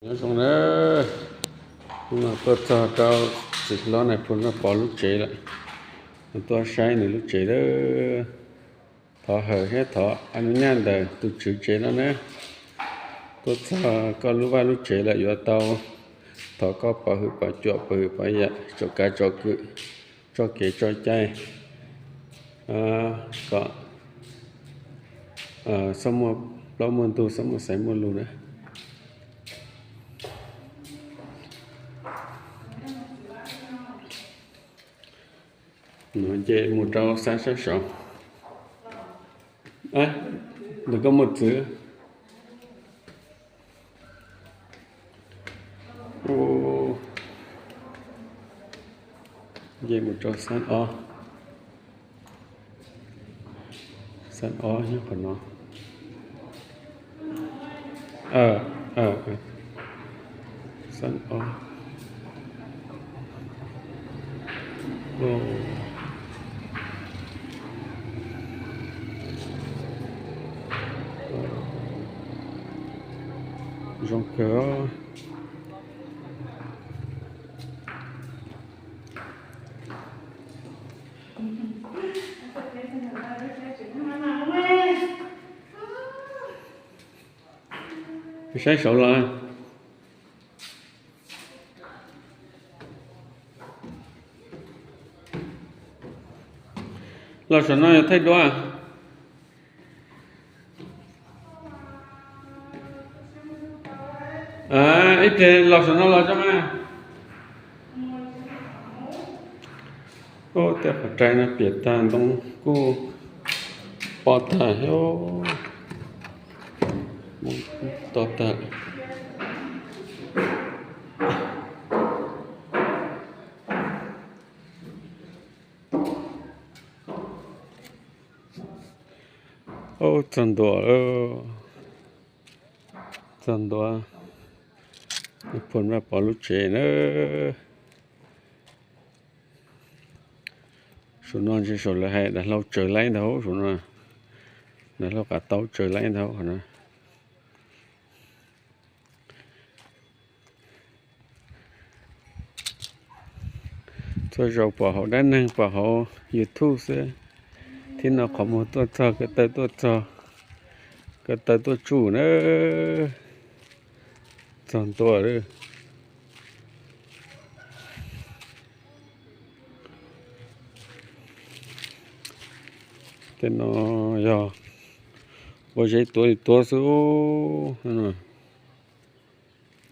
Nyob zoo na, hnub no tuaj txog rau txiv hlob Nais Phoo Vaj Pov lub tsev lawm, tuaj saib nws lub tsev lawm. Thov hawm thiab thov a nub nyaj ntawm tus tswv tsev no na, tuaj txog koj lub vaj lub tsev lawm yuav tau thov koj pov hwm pov cuam pov hwm pov yam tsom kav tsom kwm, tso kev tso cai, kom txhob muaj plaub muaj ntug, txhob muaj xaiv muaj lus na. Nce mus rau sab sab saud. Ntawm koj muaj txwv. Nce mus rau sab ob. Sab ob nyob qhov no. Sab ob. Zoo kawg. Saib saud los. Los saum no yog thaij duab. Ib pliag los saum no los tso mas. Tej qhov rai no piam tag, ntoo kuj pov tag, to tag. Txog ntua, txog ntua Phoo Vaj Pov lub tsev na. Saum no ntshe saum lawv hais dav hlau tsaws laib ntag, saum no dav hlau qav taub tsaws laib ntag qhov no. Txhua zaus pom hauv dab neeg pom hauv YouTube xwb, thiab no qhov muag tuaj txog ko taw tuaj txog, ko taw tuaj tsuj na. Txog ntua lawm. Tej no yog ua zeb tuav li tuav xwb.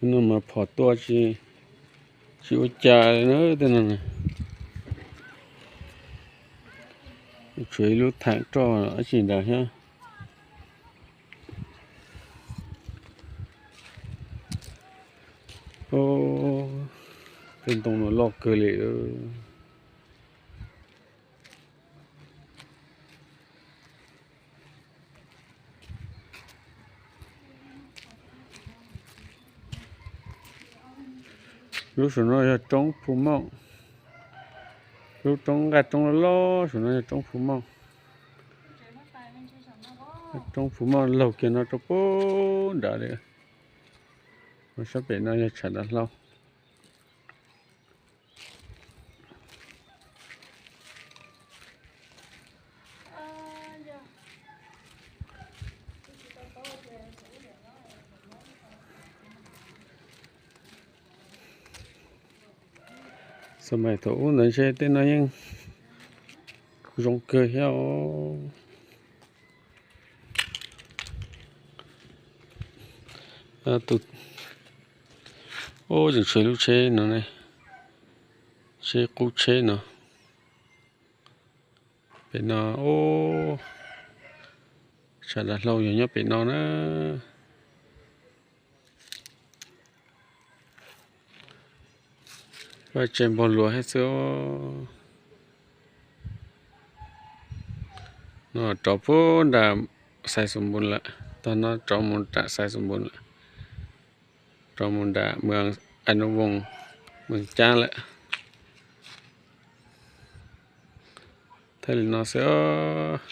No mas phom tuaj tsis ua cas li na tej no. Tshuav ib lub theem roj dab tsi ntawd thiab. Tej ntoo no loj kawg li. Lub saum no yog roob Phu Mooj. Lub roob nqaj roob loj loj saum no yog roob Phu Mooj. Roob Phu Mooj laug kiag no rau pem nrad li. Sab pem no yog tshav dav hlau. Xav mas thaum ub ntawd ntshe tej no yeej zoo kawg thiab os. Ub, tseem tshuav lub tsheb no ne, tsheb qub tsheb no. Pem no, ub, tshav dav hlau yog nyob pem no na. Vaj tse npog luas thiab xwb. No rov pub nram Xais Xus Npus lawm, tog no rov mus nram Xais Xus Npus lawm, rov mus nram Mws Ais Nus Voos, Mws Cab lawm. Thaij li no xwb os.